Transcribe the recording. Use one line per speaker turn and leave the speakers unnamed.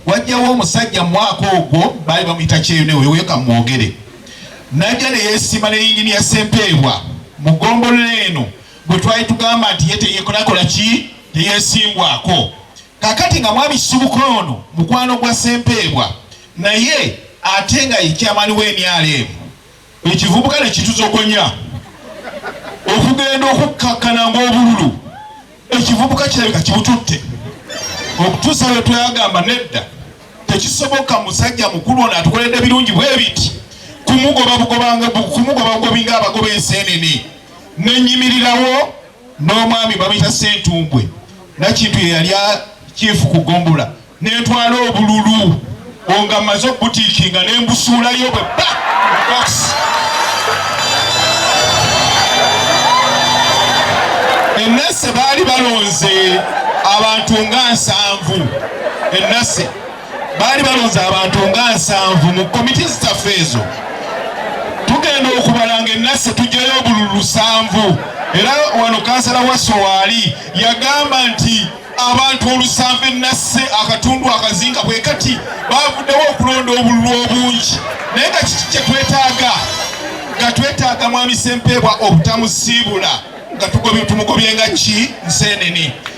Wajjawo omusajja mu mwaka ogwo, baali bamuyita Kyeyune, wewe kamwogere, najja ne yeesima ne yinginiya Ssempeebwa mu ggombolola eno gwe twali tugamba nti ye teyekolakola ki, teyesimbwako. Kakati nga mwami Kisubuka ono mukwano gwa Ssempeebwa, naye ate nga ye chairman w'emyalo emu, ekivubuka ne kituzogonya okugenda okukkakkana ng'obululu. Ekivubuka kirabika kibututte okutuusa lwe twagamba nedda, tekisoboka, musajja mukulu ono atukoledde birungi bwe biti, kumugoba bugobanga, kumugoba bugobi ng'abagoba enseenene. Nenyimirirawo n'omwami bamuyita Ssentumbwe, Nakintu ye yali chief ku ggombolola, nentwala obululu nga mmaze okubutiikinga nembusuulayo bwe ba box. Enase baali balonze abantu nga 70. Enase baali balonze abantu nga 70 mu komiti zaffe ezo. Tugenda okubala nga enase tujjayo obululu 7. Era wano kansala wa Sowaali yagamba nti abantu 7 enase akatundu akazinga bwe kati bavuddewo okulonda obululu obungi. Naye nga kiki kye twetaaga? Nga twetaaga mwami Ssempeebwa obutamusiibula nga tumugobye nga ki nseenene.